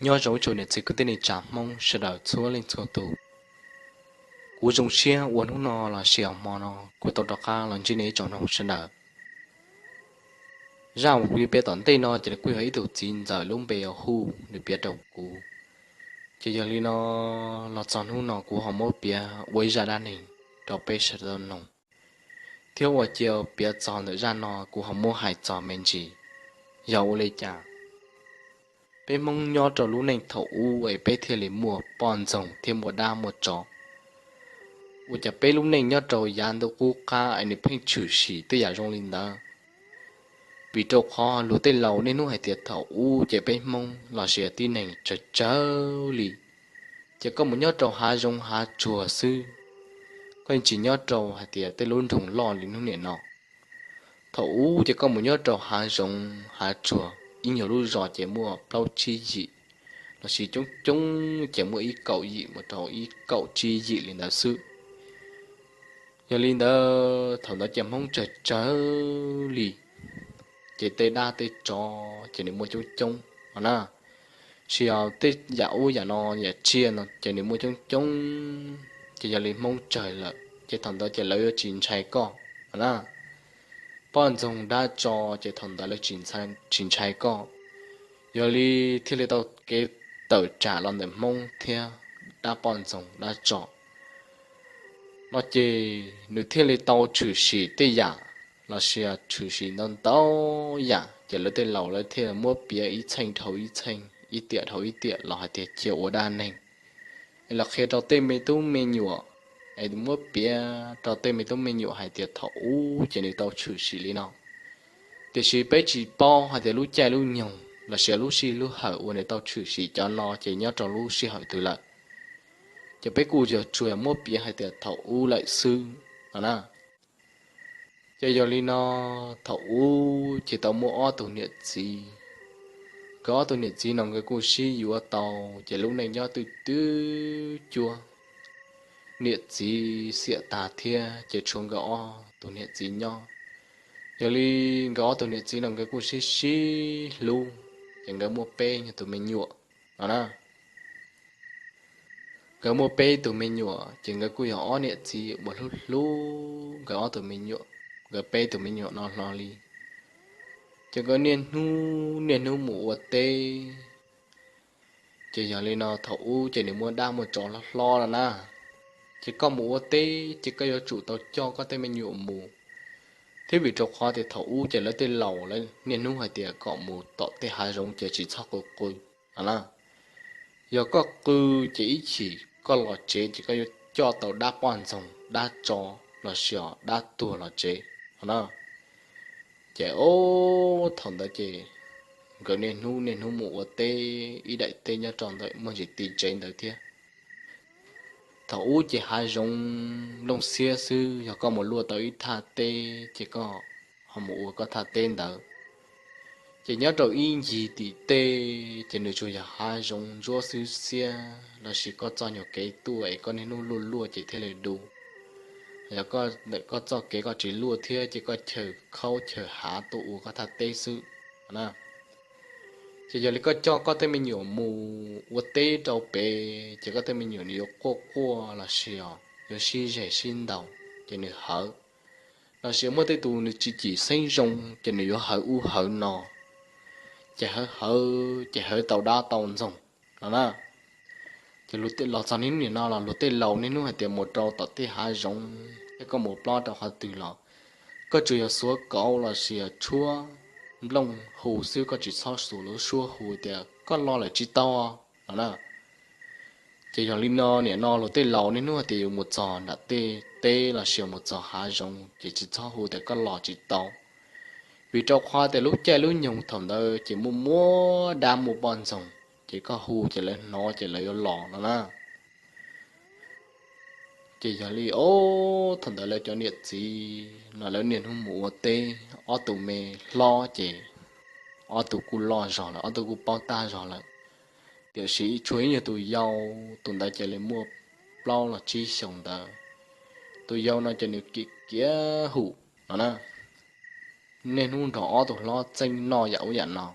Nyob zoo ib tsoom niam txiv kwv tij neej tsa Hmoob sawv daws txhua leej txhua tus. Kuv zoo siab uas hnub no los sis hmo no kuv tau rov qab los ntsib nej ib tsoom mloog sawv daws. Zaj uas kuv yuav piav tom ntej no ces kuj yog ib tug txiv ntxawm lub npe hu nws piav rau kuv. Ces yog li no, los txog hnub no kuv ho muab piav ua ib zaj dab neeg rau peb sawv daws mloog, thiab ua cia piav txog ntawm zaj no kuv ho muab hais txog me ntsis. Yog ua li cas peb Hmoob nyob rau lub neej thaum ub es peb thiaj li muaj poj ntxoog thiab muaj dab muaj tsov? Ua cas peb lub neej nyob rau yav ntuj qub qab es nws pheej tshwm sim tej yam zoo li ntawd? Vim rau qhov luag tej laus niaj hnub hais tias thaum ub ces peb Hmoob los sis tib neeg tsawg tsawg li, ces koj mus nyob rau hav zoov hav tsuag xwb, koj yeej tsis nyob rau hais tias tej lub nroog loj li hnub niaj no. Thaum ub ces koj mus nyob rau hav zoov hav tsuag ib nyuag lub zos ces muaj plaub tsib yim, los sis coob coob ces muaj ib kaum yim mus rau ib kaum tsib yim li ntawd xwb. Yog li ntawd thaum ntawd ces Hmoob tsawg tsawg li, ces tej dab tej tsov ces nws muaj coob coob no na, sis yog tej yam ub yam no yam tsiaj no ces nws muaj coob coob. Ces yog li Hmoob tsawg lawm ces thaum ntawd ces lawv yuav tsis ntshai koj no na. Poj ntxoog dab tsov ces thaum ntawd lawv tsis ntshai koj. Yog li thiaj li tau kev tawm tsam los ntawm Hmoob thiab dab poj ntxoog dab tsov no ces nws thiaj li tau tshwm sim tej yam los sis tshwm sim ntau ntau yam ces lawv tej laus lawv thiaj muab piav ib txheej dhau ib txheej, ib tiam dhau ib tiam los hais tias cia ua dab neeg es los qhia rau tej me tub me nyuam, es muab piav rau tej me tub me nyuam hais tias thaum ub ces nws tau tshwm sim li no. Tiam sis peb tsis paub hais tias lub caij lub nyoog los sis lub sij lub hawm uas nws tau tshwm sim cov no ces nyob rau lub sij hawm twg lawm, ces peb kuj yog tsuas muab piav hais tias thaum ub lawm xwb no na. Ces yog li no, thaum ub ces tau muaj ob tug niam txiv. Nkawd ob tug niam txiv no nkawd kuj sib yuav tau, ces lub neej nyob twj twb cuab, niam txiv xiam tag thiab ces tshuav nkawd ob tug niam txiv nyob. Yog li nkawd ob tug niam txiv no nkawd kuj sib sib hlub, ces nkawd muaj peb nyuag tus me nyuam no na. Nkawd muaj peb tug me nyuam ces nkawd kuj yog ob niam txiv uas hlub hlub nkawd ob tug me nyuam, nkawd peb tug me nyuam no hlo li. Ces nkawd niaj hnub niaj hnub mus ua teb. Ces yog li no thaum ub ces nws muaj dab muaj tsov hlob hlob no na, ces koj mus ua teb ces koj yuav tsum tau coj koj tej me nyuam mus, thiab vim rau qhov tias thaum ub ces lawv tej laus lawv niaj hnub hais tias kom mus tom tej hav zoov ces tsis txhob qw qw no na. Yog koj qw ces ib chim koj los tsev ces koj yuav coj tau dab poj ntxoog dab tsov los sis dab tuag los tsev no na. Ces ob thaum ntawd ces nkawd niaj hnub niaj hnub mus ua teb ib daim teb nyob rau ntawm muaj ntsis ti tsev ntawd thiab. Thaum ub ces hav zoov looj xiab xwb, yog koj mus luaj tau ib thaj teb ces koj ho mus ua koj thaj teb ntawd. Ces nyob rau ib ncig tim tej ces nws tsuas yog hav zoov ntsuab xwb xiab los sis koj txoj nyuag kev tuaj es koj niaj hnub luaj luaj ces thiaj li du. Yog koj txoj kev koj tsis luaj thiab ces koj chaw khaub chaw hav tuaj ua koj thaj teb xwb na. Ces yog li koj coj koj tej me nyuam mus ua teb rau pem ces koj tej me nyuam nws yuav quaj quaj los sis yuav sib zeg sib ntaus ces nws hawv, los sis muaj tej tus nws tsis cim xeeb zoo ces nws yuav hawv ub hawv no, ces hawv hawv ces hawv tau dab tau ntxoog no na. Ces los txog niaj hnub nim no los luag tej laus niaj hnub hais tias mus rau tom tej hav zoov thiab koj mus plob rau qhov twg los koj tsuas yog xuav kauv los sis yog tshuab nplooj hu xwb, koj tsis txhob xuas lub suab hu tias koj los lawm tsis tau no na. Ces yog li no nim no luag tej laus niaj hnub hais tias yuav mus txog nram tej teb los sis mus txog hav zoov ces tsis txhob hu tias koj los tsis tau, vim rau qhov tias lub caij lub nyoog thaum ntawd ces muaj muaj dab muaj poj ntxoog, ces koj hu ces lawv hnov ces lawv yuav los no na. Ces yog li ob thaum ntawd lawv cov niam txiv no lawv niaj hnub mus ua teb, ob tug me hlob ces ob tug kuj loj zog lawm, ob tug kuj paub tab zog lawm, tiam sis tshuav ib nyuag tus yau, tus ntawd ces li muaj plaub los tsib xyoos ntawd. Tus yau no ces nws kiav kiav hum no na, niaj hnub nrog ob tug hlob txeeb noj yam ub yam no.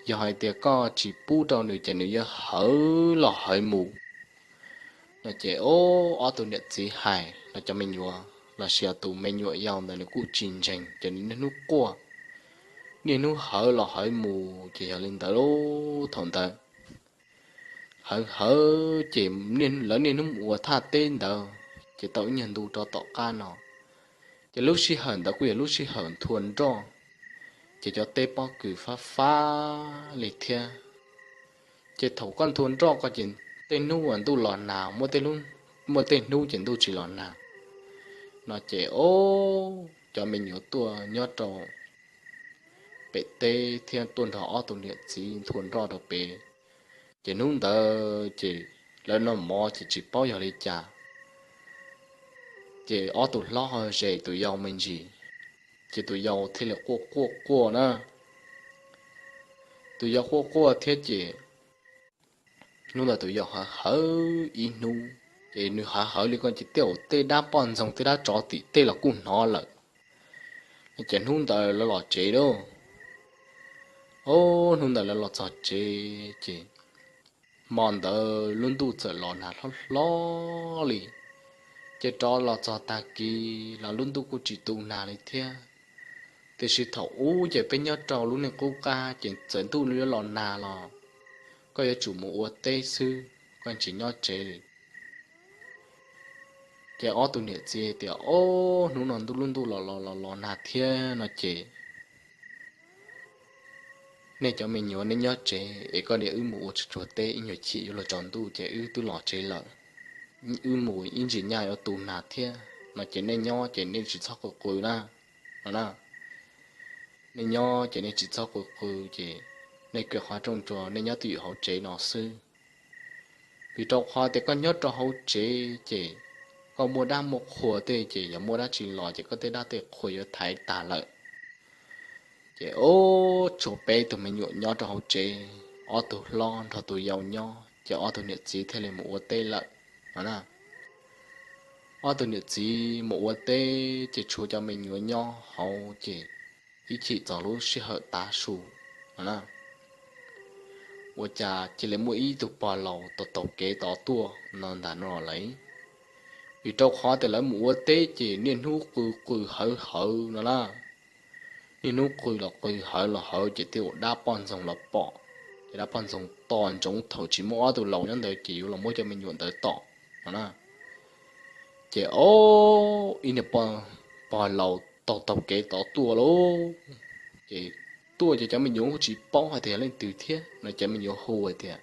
yog hais tias koj tsis pub rau nws ces nws yuav hawv los hawv mus. No ces ob, ob tug niam txiv hais los cov me nyuam los sis tus me nyuam yaus ntawd nws kuj tsis ntseeg ces nws niaj hnub quaj, niaj hnub hawv los hawv mus ces yog li ntawd thaum ntawd hawv hawv ces lawv niaj hnub mus ua thaj teb ntawd ces tau ib nyuag ntu rau tom qab no, ces lub sij hawm ntawd kuj yog lub sij hawm nthua nroj, ces cov teb pob kws fab fab li thiab. Ces thaum koj nthua nroj ko ces tej hnub uas ntuj los nag, muaj tej hnub ces ntuj tsis los nag. No ces ob, cov me nyuam tuaj nyob rau pem teb thiab tuaj nrog ob tug niam txiv nthua nroj rau pem. Ces hnub ntawd ces lawv noj mov ces tsis paub yog li cas, ces ob tug hlob ho zes tus yau me ntsis, ces tus yau thiaj li quaj quaj quaj na. Tus yau quaj quaj thiab ces hnub ntawd tus yau hawv hawv ib hnub, ces nws hawv hawv li ko ces tej, tej dab poj ntxoog tej dab tsov tim tej los kuj hnov lawm. Ces hnub ntawd lawv los tsev lauj. Ob, hnub ntawd lawv los txog tsev ces hmo ntawd lub ntuj txawm los nag hlob hlob li, ces rov los txog tag kis los lub ntuj kuj tsis tu nag li thiab. Tiam sis thaum ub ces peb nyob rau lub neej qub qab ces txawm ntuj yuav los nag los koj yuav tsum mus ua teb xwb, koj tsis nyob tsev li. Ces ob tug niam txiv tias, Ob, hnub no ntuj lub ntuj los los los los nag thiab no ces nej cov me nyuam nej nyob tsev es koj niam wb mus ua tsuag tsuag teb, ib nyuag chim yuav luag tsaus ntuj ces wb twb los tsev lawm, wb mus ib ntsis nyaj yuav tu nag thiab no ces nej nyob ces nej tsis txhob qw qw na, no na. Nej nyob ces nej tsis txhob qw qw ces nej kaw qhov rooj tsuag nej nyob twj ywm hauv tsev no xwb. Vim rau qhov tias koj nyob rau hauv tsev ces koj muaj dab muaj qhua tej ces yog muaj dab tsi los ces koj tej dab tej qhua yuav thaiv tag lawm. Ces ob, tshuav peb tug me nyuam nyob rau hauv tsev, ob tug hlob nrog tus yau nyob ces ob tug niam txiv thiaj li mus ua teb lawm no na. Ob tug niam txiv mus ua teb ces tshuav cov me nyuam nyob hauv ces ib chim txog lub sij hawm tav su no na, ua cas cia li muaj ib tug pog laus taug taug kev tod tuaj no ntag no lawm. Vim rau qhov tias lawv mus ua teb ces niaj hnub qw qw hawv hawv no na. Niaj hnub qw los qw hawv los hawv ces thiaj ua dab poj ntxoog los pom, ces dab poj ntxoog tos ntsoov thaum tsis muaj ob tug laus nyob ntawd ces yuav los muab cov me nyuam ntawd tom no na. Ces ob, ib niag pog laus taug taug kev tod tuaj lauj. Ces tuaj ces cov me nyuam kuj tsis paub hais tias yog leej twg thiab no, cov me nyuam hu hais tias,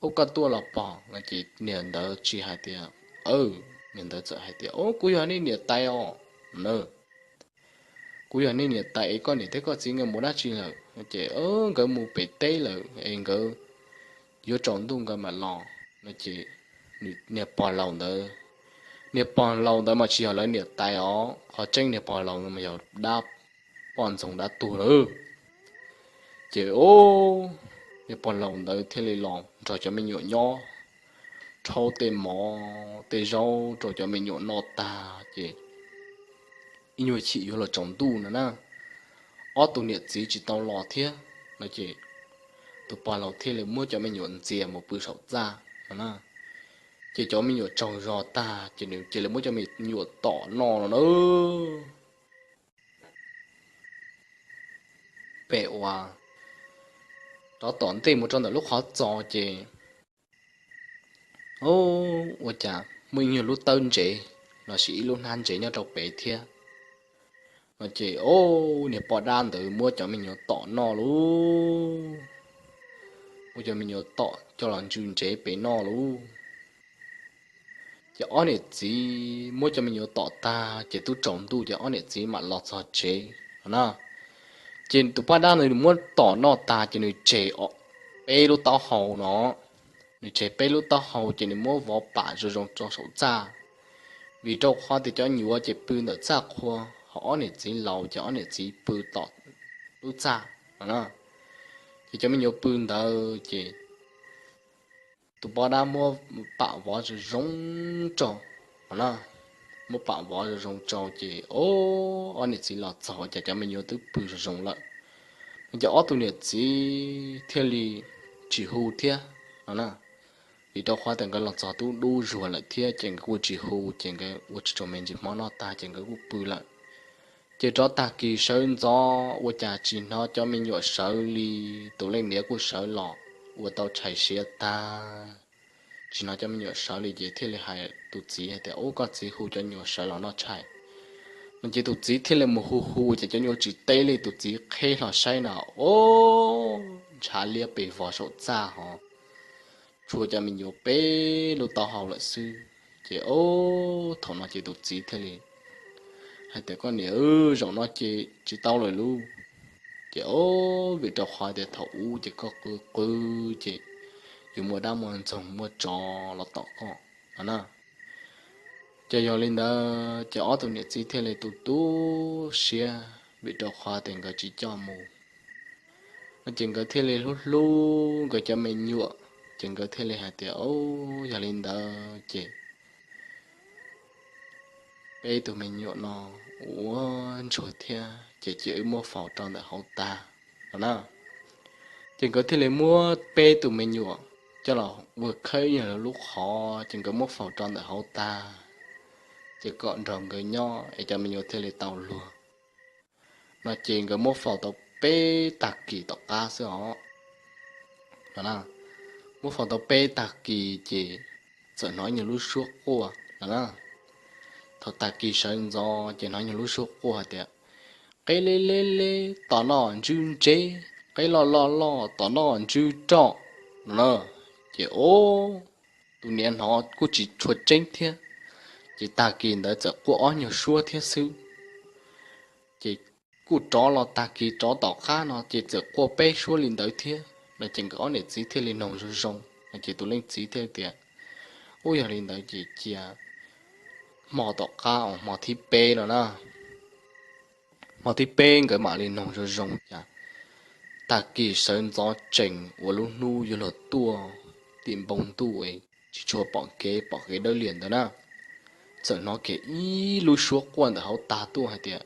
Ub, koj tuaj los pog? No ces niag ntawd tsis hais tias, niag ntawd txawm hais tias, Ub, kuv yog nej niam tais os. Kuv yog nej niam tais es koj niam thiab koj txiv nkawd mus dab tsi lawm? No ces nkawd mus pem teb lawm es nkawd yuav tsaus ntuj nkawd mam los no ces niag pog laus ntawd, niag pog laus ntawd mas tsis yog lawv niam tais os, qhov tseeb niag pog laus ntawd mas yog dab poj ntxoog dab tuag lawm. Ces ob, niag pog laus ntawd thiaj li los nrog cov me nyuam nyob, rhaub tej mov tej zaub rau cov me nyuam noj tag ces ib nyuag chim yuav los tsaus ntuj no na, ob tug niam txiv tsis tau los thiab no ces tus pog laus thiaj li muab cov me nyuam ntxias mus pw saum txaj no na. Ces cov me nyuam tsaug zog tag ces nws cia li muab cov me nyuam tom noj no na. Pem uas rov tom ntej mus rau ntawm lub qhov txos ces ua cas muaj ib nyuag lub tawb ntsev los sis ib lub hnab ntsev nyob rau pem thiab no ces ob, niag poj dab ntawd muab cov me nyuam tom noj lauj. Muab cov me nyuam tom coj los ntsw ntsev pem noj lauj. Ces ob niam txiv muab cov me nyuam tom tag ces twb tsaus ntuj ces ob niam txiv mam los txog tsev no na. Ces tus poj dab ntawd nws muab tom noj tag ces nws tseg peb lub taub hau no, nws tseg peb lub taub hau ces nws muab vov pam zoo zoo rau saum txaj, vim rau qhov tias cov nyuam ces pw ntawm txaj qhua, ho ob niam txiv laus ces ob niam txiv pw tom lub txaj no na. Ces cov me nyuam pw ntawd ces tus poj dab muab pam vov zoo zoo rau no na, muab pam vov zoo zoo rau ces ob, ob niam txiv los txog ua cas cov me nyuam twb pw zoo zoo lawm. Ces ob tug niam txiv thiaj li tsis hu thiab no na, vim rau qhov tias nkawd los txog tub dub zuag lawm thiab ces nkawd kuj tsis hu ces nkawd ua tsis tshua me ntsis hmo noj tag ces nkawd kuj pw lawm. Ces rov tag kis sawv ntxov ua cas tsis hnov cov me nyuam sawv li, tus leej niam kuj sawv los ua tau tshais siav tag, tsis hnov cov me nyuam sawv li ces thiaj li hais tus txiv hais tias, Ub, koj txiv hu cov nyuam sawv los noj tshais. No ces tus txiv thiaj li mus hu hu ces cov nyuam tsis teb li, tus txiv qheb hlo saib na, o, ntshav liab pes vog saum txaj hos, tshuav cov me nyuam peb lub taub hau lawm xwb. Ces o, thaum no ces tus txiv thiaj li hais tias, Koj niam, zaum no ces tsis tau lawm lauj. Ces o, vim rau qhov tias thaum ub ces koj qw qw ces yuav muaj dab muaj ntxoog muaj tsov los tom koj no na. Ces yog li ntawd ces ob tug niam txiv thiaj li tu tu siab vim rau qhov tias nkawd tsis coj mus no ces nkawd thiaj li hlub hlub nkawd cov me nyuam, ces nkawd thiaj li hais tias, O, yog li ntawd ces peb tus me nyuam no ua ntsuag thiab ces cia wb muab faus rau ntawm hauv tag no na. Ces nkawd thiaj li muab peb tus me nyuam coj los ua khawb ib yam li lub qhov ces nkawd muab faus rau ntawm hauv tag, ces kom nrog nkawd nyob es cov me nyuam thiaj li tau luag no ces nkawd muab faus tau peb tag kis tom qab xwb os. Muab faus tau peb tag kis ces txawm hnov nyuag lub suab quaj no na. Thaum tag kis sawv ntxov ces hnov nyuag lub suab quaj hais tias, Qeb leb leb leb tom noj ntswb ntseb, qeb loj loj loj tom noj ntswb roj no na. Ces o, tus niam hnov kuj tsis tshua tseeb thiab, ces tag kis ntawd txawm quaj ob nyuag suab thiab xwb. Ces kuj rov los tag kis rov tom qab no ces txawm quaj peb suab li ntawd thiab no ces nkawd ob niam txiv thiaj li noog zoo zoo no ces tus leej txiv thiaj tias, Ub, yog li ntawd ces cia hmo tom qab uas hmo thib peb no na, hmo thib peb nkawd mam li noog zoo zoo cas tag kis sawv ntxov tsees ua lub hnub yuav luag tuaj tim npoo ntuj es tsis tshua pom kev, pom kev dawb lias ntawd na, txawm hnov kiag ib lub suab quaj ntawm hauv tag tuaj hais tias,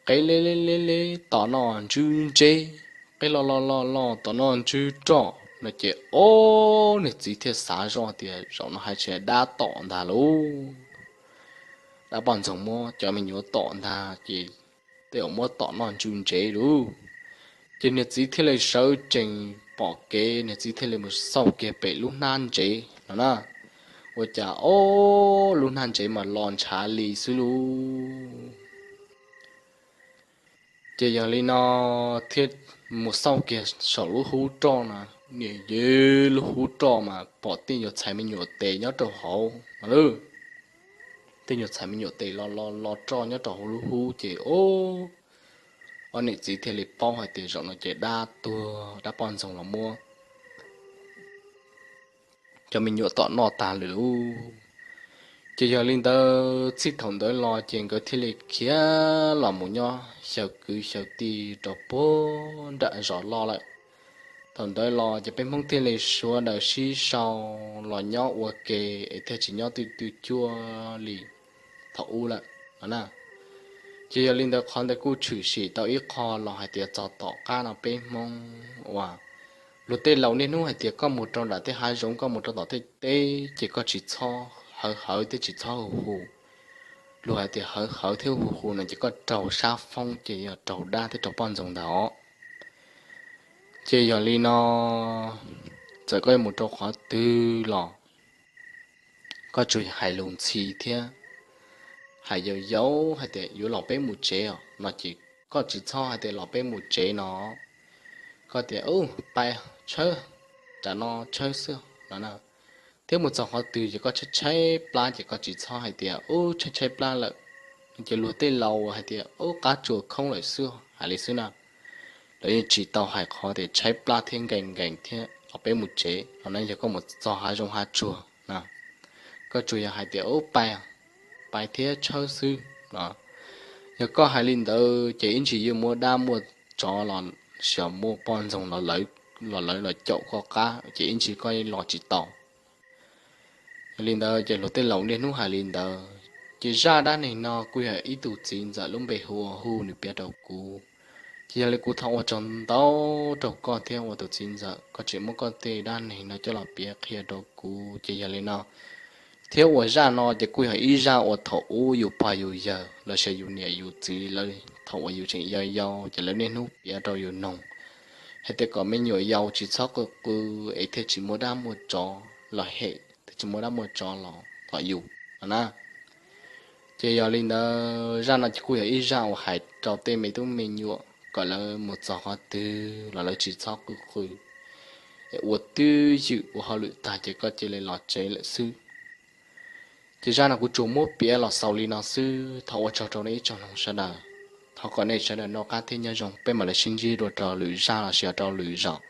Qeb leb leb leb leb tom noj ntswb ntseb, qeb loj loj loj loj tom noj ntswb roj no ces o, niag txiv thiaj xav zoj tias zaum no hais tias dab tom ntag lauj, dab poj ntxoog muab cov me nyuam tom ntag ces tej uas muab tom noj ntswb ntseb lauj. Ces niag txiv thiaj li sawv tsees pom kev, niag txiv thiaj li mus xauj kiag pem lub hnab ntsev no na, ua cas o, lub hnab ntsev mas los ntshav li xwb lauj. Ces yog li no thiaj mus xauj kiag saum lub hub roj na, niam yej, lub hub roj mas pom tej nyuag txhais me nyuam tes nyob rau hauv no lauj. Tej nyuag txhais me nyuam tes los los los roj nyob rau hauv lub hub ces o, ob niam txiv thiaj li paub hais tias zaum no ces dab tuag, dab poj ntxoog los muab cov me nyuam tom noj tag lawm lauj. Ces yog li ntawd txij thaum ntawd los ces nkawd thiaj li khiav los mus nyob xyaw kwv xyaw tij rau puag nram zos loj lawm. Thaum ntawd los ces peb Hmoob thiaj li sawv daws sib sau los nyob ua ke es thiaj tsis nyob twj twj cuab li thaum ub lawm no na. Ces yog li ntawd qhov ntawd kuj tshwm sim tau ib qho los hais tias txog tom qab no peb Hmoob uas luag tej laus niaj hnub hais tias koj mus rau nram tej hav zoov, koj mus rau tom tej teb ces koj tsis txhob hawv hawv thiab tsis txhob hu hu. Luag hais tias hawv hawv thiab hu hu no ces koj raug sab foob ces yog raug dab thiab raug poj ntxoog ntag os. Ces yog li no, txawm koj yuav mus rau qhov twg los koj tsuas hais lus ntxhi thiab hais yau yau hais tias yuav los peb mus tsev os no ces koj tsis txhob hais tias los peb mus tsev no. Koj tias, Ub, pais tshawb, tam no tshawb xwb no na. Thiab mus txog qhov twg ces koj tshaib tshaib plab ces koj tsis txhob hais tias, Ub, tshaib tshaib plab lawm, ces luag tej laus hais tias, Ub, qab tsuas khoob lawm xwb, hais li xwb na. Lawv yeej tsis tau hais qhov tias tshaib plab thiab nkees nkees thiab los peb mus tsev no na. Yog koj mus txog hav zoov hav tsuag na, koj tsuas yog hais tias, Ub, pais, pais thiab tshawb xwb no. Yog koj hais li ntawd ces ib ntsis yuav muaj dab muaj tsov los sis muaj poj ntxoog los lawv los caum koj qab ces ib ntsis koj los tsis tau. Yog li ntawd ces luag tej laus niaj hnub hais li ntawd. Ces zaj dab neeg no kuj yog ib tug txiv ntxawm lub npe hu ua Hu nws piav rau kuv. Yog li kuv thov ua tsaug ntau rau koj thiab ua tus txiv ntxawm, koj tseem muab koj tej dab neeg no coj los piav qhia rau kuv. Ces yog li no, thiab ua zaj no ces kuj yog ib zaj uas thaum ub yus pog yus yawg los sis yus niam yus txiv lawv thaum uas yus tseem yau yau ces lawv niaj hnub piav rau yus noog, hais tias kom me nyuam yaus tsis txhob qw qw es thiaj tsis muaj dab muaj tsov los hem, thiaj tsis muaj dab muaj tsov los tom yus no na. Ces yog li ntawd zaj no ces kuj yog ib zaj uas hais rau tej me tub me nyuam kom lawv mus txog qhov twg los lawv tsis txhob qw qw, es ua twj ywm ua hauj lwm tag ces koj cia li los tsev lawm xwb. Ces zaj no kuv tsuas muab piav los xaus li no xwb, thov ua tsaug rau nej ib tsoom mloog sawv daws. Thov kom nej sawv daws noj qab thiab nyob zoo, peb mam li sib ntsib dua rau lwm zaj los sis rau lwm zaus.